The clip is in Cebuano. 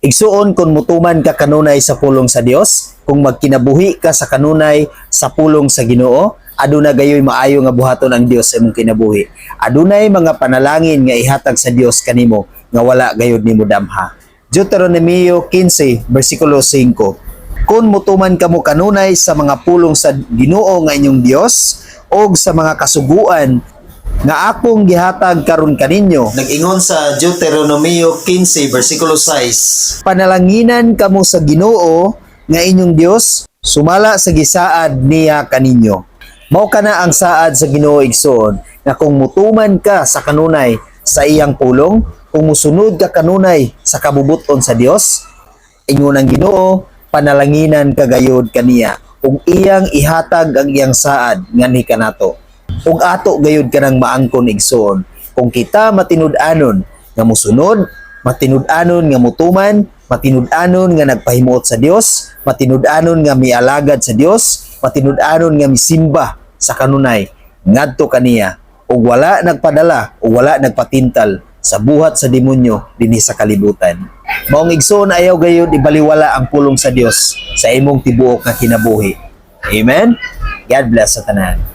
Igsuon, kung mutuman ka kanunay sa pulong sa Dios, kung magkinabuhi ka sa kanunay sa pulong sa Ginoo, aduna gayoy maayo nga buhaton ang Dios sa imong kinabuhi. Adunay mga panalangin nga ihatag sa Dios kanimo nga wala gayud nimo damha. Deuteronomio 15 versikulo 5. Kung mutuman kamo kanunay sa mga pulong sa Ginoo nga inyong Dios og sa mga kasuguan nga akong gihatag karon kaninyo. Nag-ingon sa Deuteronomio 15 versikulo 6. Panalanginan kamo sa Ginoo nga inyong Dios sumala sa gisaad niya kaninyo. Mao kana ang saad sa Ginoo, igsoon, nga kung mutuman ka sa kanunay sa iyang pulong, kung musunod ka kanunay sa kabubuton sa Dios, ingon ang Ginoo, panalanginan ka gayod kaniya ug iyang ihatag ang iyang saad nganhi kanato. Ug ato gayud kanang maangkon, igsoon, kung kita matinud-anon nga musunod, matinud-anon nga mutuman, matinud-anon nga nagpahimuot sa Dios, matinud-anon nga mialagad sa Dios, matinud-anon nga misimba sa kanunay ngadto kaniya ug wala nagpadala ug wala nagpatintal sa buhat sa demonyo dinhi sa kalibutan. Maong igsoon, ayaw gayud ibaliwala ang pulong sa Dios sa imong tibuok nga kinabuhi. Amen. God bless sa tanan.